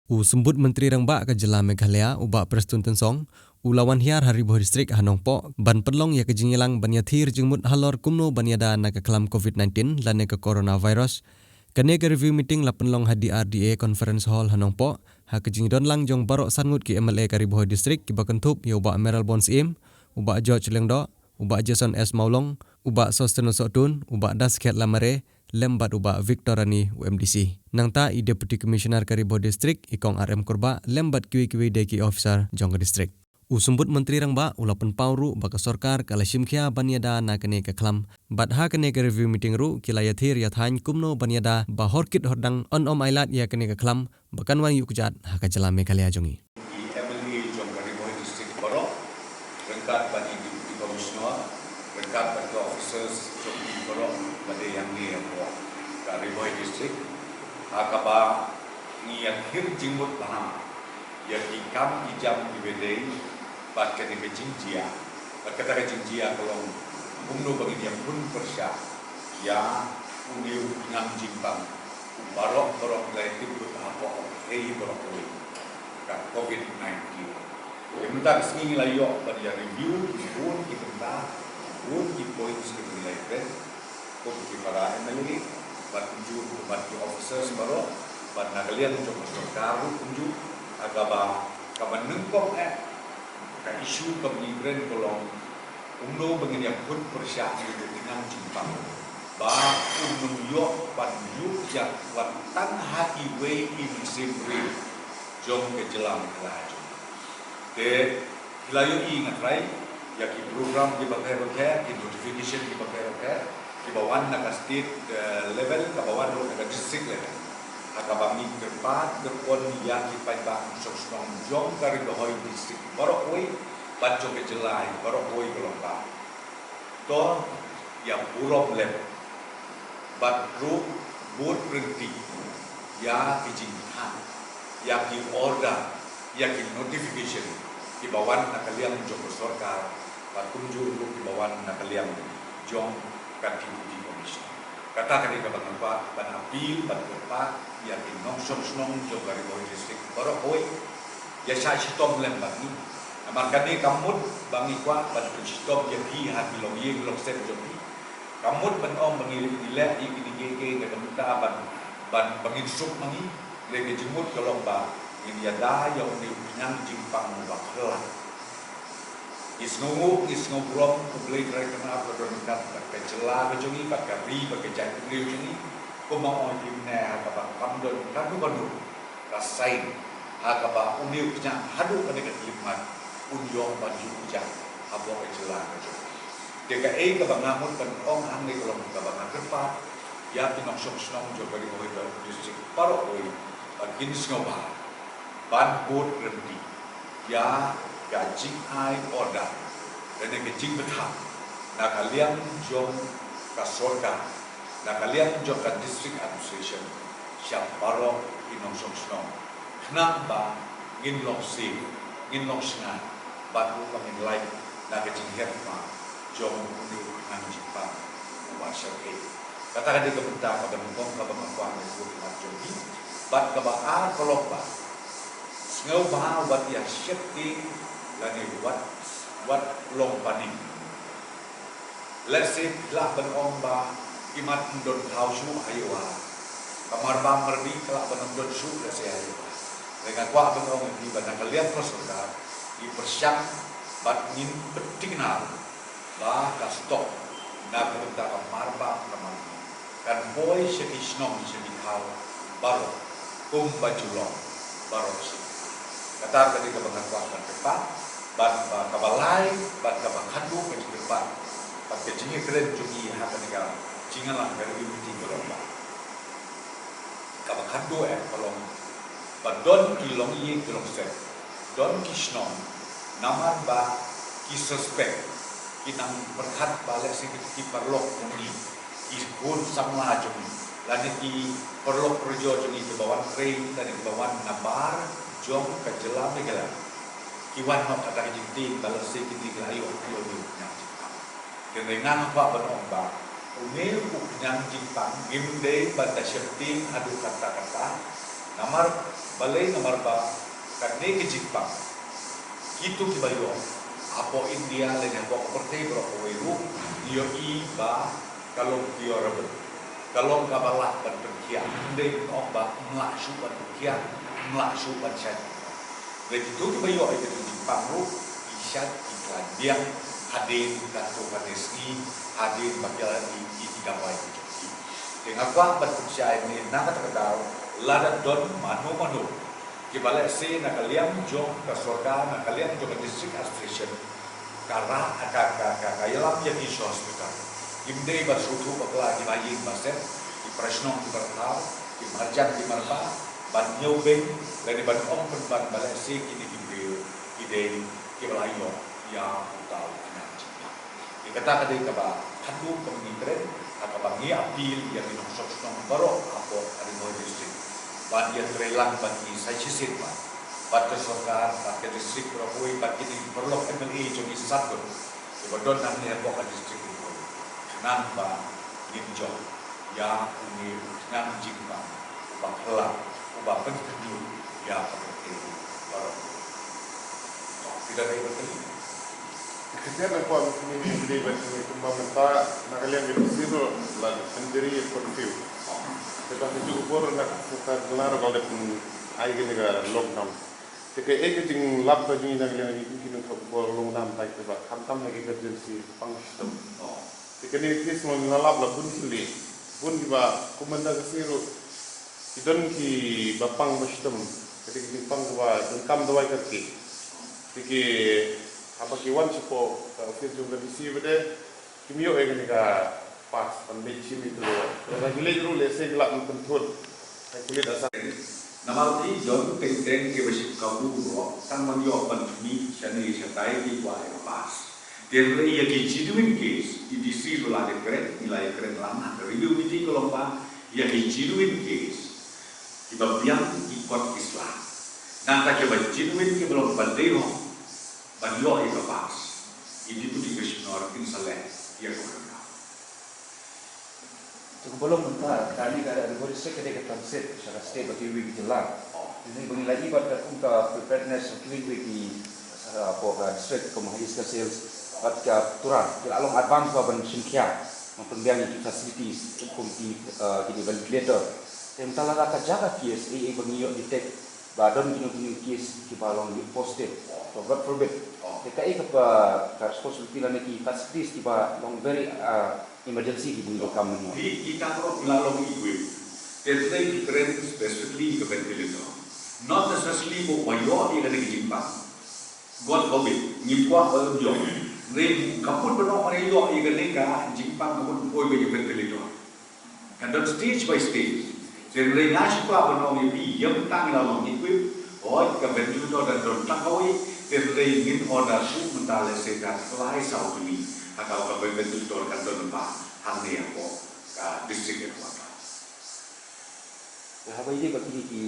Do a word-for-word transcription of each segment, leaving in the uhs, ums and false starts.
U Symbud Myntri Rangbah ka Jylla Meghalaya, u Bah Prestone Tynsong, u la wan hiar ha Ri Bhoi District ha Nongpoh ban pynlong ïa ka jingïalang ban ïathir jingmut halor kumno ban ïada na ka khlam covid nineteen lane ka coronavirus. Kane ka review meeting la pynlong ha D R D A Conference Hall ha Nongpoh, ha ka jingdon lang jong baroh san ngut ki M L A ka Ri Bhoi District kiba kynthup ïa u Bah Mayralborn Syiem, u Bah George Lyngdoh, u Bah Jason S Mawlong, u Bah Sosthenes Sohtun, u Bah Daskhet Lamare, lem bad u Bah Victor Rani, u M D C. Nangta i Deputy Commissioner ka Ri Bhoi District, i Kong R M Kurbah, lem bad kiwei kiwei de ki officer jong ka district. U Symbud Myntri Rangbah u la pynpaw ruh ba ka sorkar ka la shim khia ban ïada na kane ka khlam. Bad ha kane ka review meeting ruh ki la ïathir ïathaiñ kumno ban ïada ba hor kit hor dang yn ym ailad ïa kane ka khlam ba kan wan ïuh kjat ha ka Jylla Meghalaya jong ngi. Ki M L A jong ka Ri Bhoi District baroh, ryngkat bad i Deputy Commissioner, ryngkat bad ki officers jong ki baroh ba dei ïa ngi hapoh ka Ri Bhoi District, ha kaba ngi ïathir jingmut bha ïa ki kam ki jam kiba dei bad kane ka jingjia. Bad kata ka jingjia ka long kumno ba ngin ïakhun pyrshah ïa une u khñiang jingpang u baroh baroh ngi la ïatip ruh hapoh ei baroh kawei, ka covid nineteen. Te mynta ka sngi ngi la ïoh ban ïa review bun ki bynta, bun ki points kiba ngi la ïakren, kum ki para M L A bad kumjuh bad ki officers baroh, bad na ka liang jong ka sorkar ruh kumjuh, ha kaba, kaba nyngkong eh ka issue kaba ngi kren ka long kumno ba ngin ïakhun pyrshah ïa u khñiang jingpang ba un ym ïoh ban ïuh ïa wat tang ha kiwei ki mynsiem briew jong ka jylla Meghalaya jong ngi. Te ki la ïohi, nga trai, ïa ki program kiba pher ba pher, ki notification kiba pher ba pher kiba wan na ka state, eh, level, kaba wan ruh na ka district level, ha kaba ngi kyrpad kyrpon ïa ki paidbah nongshong shnong jong ka Ri Bhoi District baroh kawei bad jong ka jylla baroh kawei ka long ba to ïa burom lem bad ruh bud ryntih ïa ki jingthan, ïa ki order, ïa ki notification kiba wan na ka liang jong ka sorkar bad kumjuh ruh kiba wan na ka liang jong ka Deputy Commissioner. Kata ka dei kaba nga kwah ban appeal, ban kyrpad ïa ki nongshong shnong jong ka Ri Bhoi District baroh kawei, ïa shah shitom lem bad ngi. Namar kane kam mut ba ngi kwah ban pynshitom ïa phi ha ki longïing longsem jong phi. Kam mut ban ong ba ngi, ngi leh ïa kine kiei kiei, ka kam mut ban, ban, ba ngin suk ma ngi. Lei ka jingmut ka long ba ngin ïada ïa une u khñiang jingpang uba phylla. Ngi sngewnguh, ngi sngewburom, U Blei Trai Kynrad ba don ryngkat bad ka jylla ka jong ngi, bad ka ri bad ka jaitbynriew jong ngi. Kumba ong ki mynne, ha kaba kam don kano kano ka sign, ha kaba une u khñiang haduh kane ka khyllipmat un ïoh ban ïuh kjat hapoh ka jylla ka jong ngi. Te kaei kaba nga mut ban ong hangne ka long kaba nga kyrpad ïa ki nongshong shnong jong ka Ri Bhoi District baroh kawei ba kin sngewbha ban bud ryntih ïa ka jingai order lane ka jingbthah na ka liang jong ka sorkar, na ka liang jong ka district administration sha baroh ki nongshong shnong, khnang ba ngin long safe, ngin long shngaiñ bad ruh ba ngin lait na ka jinghiar khmat jong une u khñiang jingpang uba shyrkhei. Kata ka dei ka bynta kaba nyngkong kaba nga kwah ban buh ha khmat jong phi. Bad kaba ar ka long ba sngewbha wat ïa sheptieng lane wat, wat long panic. Lehse phi lah ban ong ba imat ym don thaw shuh ha Ïewha, ka marbam marbih ka lah ban ym don shuh lehse ha Ïewha. Te nga kwah ban ong ïa phi ba na ka liang ka sorkar ngi pyrshang bad ngin pynthikna ba ka stock na ka bynta ka marbam ka marbih kan poi sha ki shnong sha ki thaw baroh kumba ju long baroh shi. Kata ka dei kaba nga kwah ban kyrpad, bad ba kaba lai, bad kaba khatduh ka jingkyrpad bad ka jingïakren jong ngi ha kane ka jingïalang ka review meeting ka long ba, kaba khatduh eh ka long ba don ki longïing ki longsem, don ki shnong, namar ba ki suspect, ki nang pyrkhat ba lehse ki, ki paralok jong ngi, ki khun samla jong ngi, lane ki paralok parajor jong ngi kiba wan trei lane kiba wan nabar jong ka jylla Meghalaya, ki wan noh kata ka jingtieng ba lehse kine ki la ïoh, ïoh ïa une u khñiang jingpang. Te nga kwah ban ong ba une u khñiang jingpang ngim dei ban da sheptieng haduh katta katta. Namar balei? Namar ba kane ka jingpang kito kiba ïoh hapoh India lane hapoh ka pyrthei baroh kawei ruh, ïohi ba ka long pure rubber, ka long kaba lah ban pynkhiah. Ym dei ban ong ba ym lah shuh ban pynkhiah, ym lah shuh ban shait. Lada kito kiba ïoh ïa ka jingpang ruh ki shait, ki khlaiñ biang hadien katto katne sngi, hadien ba ki la ïohi ïa ki dawai ki jong ki. Te nga kwah ban pynshai mynne na kata ka daw, lada don mano mano kiba lehse na ka liang jong ka sorkar, na ka liang jong ka district administration, ka rah, ka, ka, ka, ka ïalam ïa ki sha hospital. Kim dei ban sngewthuh bakla kiba ïing ba sem, ki para shnong ki para thaw, ki marjan ki marpa, ban ñiewbeiñ lane ban ong pynban ba lehse kine ki briew ki dei kiba la ïoh ïa uta u khynnah jingpang. Ïa kata ka dei kaba khatduh kaba ngi kren, ha kaba ngi appeal ïa ki nongshong shnong baroh hapoh ka Ri Bhoi District ban ïatreilang, ban ïa sa shisien bad, bad ka sorkar, bad ka district baroh kawei, bad kine ki paralok M L A jong ngi satlak kiba don hangne hapoh ka district Ri Bhoi, khnang ba ngin jop ïa une u khynnah jingpang uba phylla, uba pynkhynñiuh ïa ka pyrthei baroh. Kita dei ba kali. Kita na kuan kini dei ba kini kumba mynta na ka liang ka D C ruh la pynjari ïa curfew. Kita ha juh bor na ka sorkar jylla ruh ka la dep ai kini ka lockdown. Te kaei ka jinglap ka jong ngi na ka liang ka jong ngi ki nongthoh khubor long dam tai, te ba khamtam ha ki emergency pang shitom. Te kane ka case ma ngi la lap la bun tylli, bun kiba kum mynta ka sngi ruh ki don kiba pang ba shitom. Kata ki jingpang kiba donkam dawai kyrkieh. Te ki haba ki wan shapoh ka office jong ka D C ba dei, kim ïoh ïa kane ka pass ban leit shim ïa ki dawai. Lada ki leit ruh lehse ki lah ban pynthut ha ki pulit asam. Namar ki don teng teng kiba shim kabu ruh tang ban ïoh ban khmih shane shatai ki kwah ïa ka pass. Te hynrei ïa ki genuine case, i D C ruh la dep kren, i la ïa kren lang ha ka review meeting ka long ba ïa ki genuine case kiba biang ki kot ki sla. Nangta kiba genuine kiba long ba dei hok ban ïoh ïa ka pass, i Deputy Commissioner kin sa leh ïa ka warrant. Te kumba long mynta, kane ka Ri Bhoi District ka dei ka transit sha ka state bad kiwei ki jylla. Te ba ngi la ïohi bad ka kum ka preparedness jong kiwei kiwei ki, ah, hapoh ka district kum ha East Khasi Hills bad ka Tura, ki la long advance ba ban shim khia, ban pynbiang ïa ki facilities kum ki, ah, ki ventilator. Te mynta lada ka jia ka case, ei ei ba ngi ïoh detect ba don kino kino case kiba long positive, so God forbid. Te kaei kaba ka responsibility lane ki facilities kiba long very, ah, emergency kiba ngi donkam mynno. Phi, kita ruh ngi la long equip. Te hynrei ngi kren specifically ka ventilator. Not necessarily ba u ïoh ïa kane ka jingpang. God forbid, ngim kwah ba un ïoh. Hynrei ka mut ba u ïoh ïa kane ka jingpang, ka mut ba u ïoh ïa ka ventilator. Ka don stage by stage. Te hynrei nga shu kwah ban ong ïa phi, ïa mynta ngi la long equip, hooid ka ventilator ka don tang kawei, te hynrei ngin order shuh mynta lehse ka lai saw tylli. Ha ka, ka ventilator ka don ba hangne hapoh ka district headquarter. Te haba ïadei bad kine ki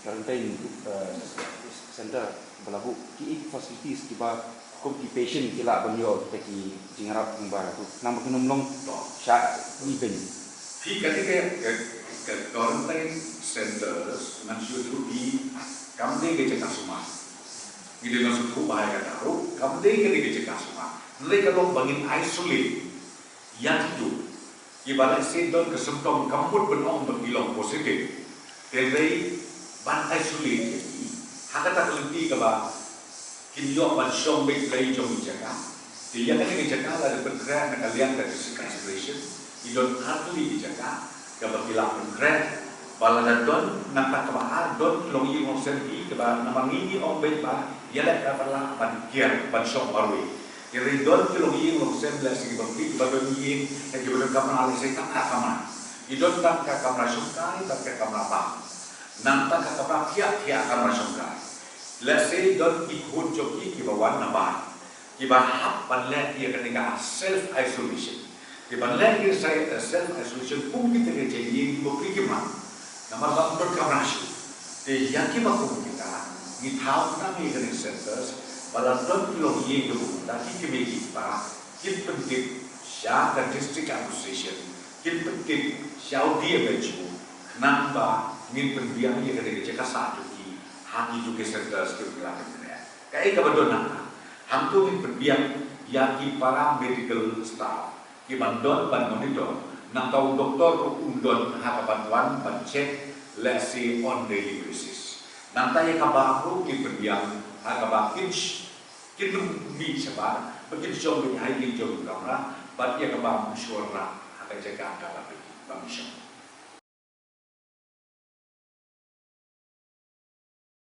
quarantine, eh, center ba la buh, kiei ki facilities kiba kum ki patient ki lah ban ïoh kita ki jingïarap kumba tu, namar ba kin ym long sha i beiñ. Phi, kane ka, ka, ka quarantine centers ngan shu ïathuh phi, kam dei ka jaka sumar. Ngi dei ngan shu ïathuh ba ïa kata ruh, kam dei kane ka jaka sumar. Hynrei ka long ba ngin isolate ïa kito kiba lehse don ka symptom, kam mut ban ong ba ki long positive. Te hynrei ban isolate ïa ki ha kata ka lynti kaba kin ïoh ban shong beit la i jong i jaka. Te ïa kane ka jaka la dep pynkhreh na ka liang ka district administration, i don ar tylli ki jaka kaba ki la pynkhreh. Ba lada don nangta kaba ar, don ki longïing longsem ki kaba namar ngi ngi ong beit ba ïaleh kaba lah ban kiar ban shong marwei. Hynrei don ki longïing longsem lehse kiba phi kiba don ïing, eh, kiba don kamra lehse tang ar kamra. Ki don tang ka kamra shongkai bad ka kamra bam. Nangta ka kamra thiah thiah kamra shongkai. Lehse don ki khun jong ki kiba wan na bar, kiba hap ban leh ïa kane ka self isolation. Te ban leh ïa ka self isolation kum kita ki jingïeit kiba phi ki man. Namar ba ym don kamra shuh. Te ïa kiba kum kita ngi thaw khnang ïa kane ka centers, ba la don ki longïeit kiba kum kita, ki kmie ki kpa kin pyntip sha ka district administration, kin pyntip sha u D M H O, khnang ba Ngin pynbiang ïa kane ka jaka sah jong ki ha kito ki centres kiba ngi la pynbna. Kaei kaba don hangta? Hangto ngin pynbiang ïa ki paramedical staff ki ban don ban monitor. Nangta u doktor ruh un don ha ka ban wan ban check, let's say, on daily basis. Nangta ïa kaba ruh ngin pynbiang ha kaba kin sh-, kin ym mih shabar, ba kin shong beit ha ïing jong u kamra, bad ïa kaba ym shuh ruh ha ka jaka kaba beit ba ym shong.